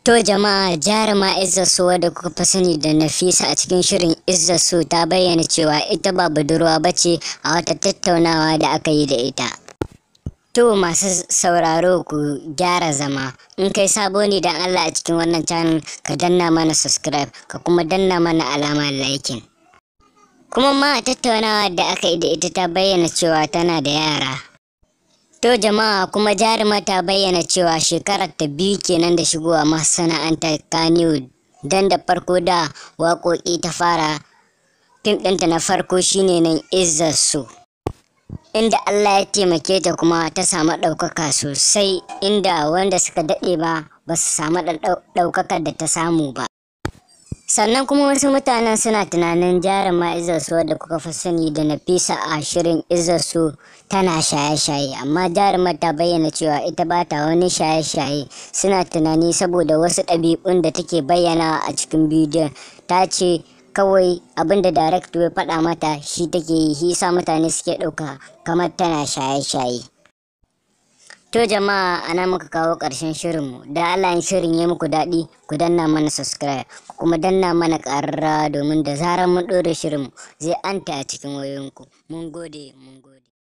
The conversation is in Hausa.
To jama'a, jaruma Izzar So wadda kuka fi sani da Nafisa a cikin shirin Izzar So ta bayyana cewa ita ba budurwa ba ce a wata tattaunawa da aka yi da ita. To masu sauraro, ku gyara zama. In kai sabo ne dan Allah a cikin wannan channel, ka danna mana subscribe, ka kuma danna mana alamar liking. Kuma ma a tattaunawa da aka yi da ita, ta bayyana cewa tana da yara. To jama'a, kuma jaruma ta bayyana cewa shekarar ta 2 kenan da shigowa masana'antar Kannywood. Dan da farko da waƙoƙi ta fara, fim ɗinta na farko shine nan Izzar So, inda Allah ya taimake ta kuma ta samu ɗaukaka sosai, inda wanda suka daɗe ba ba su samu ɗaukakar da ta samu ba. Sannan kuma wasu mutanen suna tunanin jaruma Izzar So da kuka fi sani da Nafisa a shirin Izzar So tana shaye-shaye, amma jarumar ta bayyana cewa ita ba ta wani shaye-shaye. Suna tunani saboda wasu ɗabi'un da take bayyana a cikin bidiyon. Ta ce kawai abinda director ya faɗa mata shi take yi, shi yasa mutane suke ɗauka kamar tana shaye-shaye. To jama'a, ana muka kawo ƙarshen shirinmu. Da Allah in shirin ya muku daɗi, ku danna mana subscribe, ku kuma danna mana ƙararrawa, domin da zarar mun ɗora shirinmu zai anta a cikin wayoyinku. Mun gode, mun gode.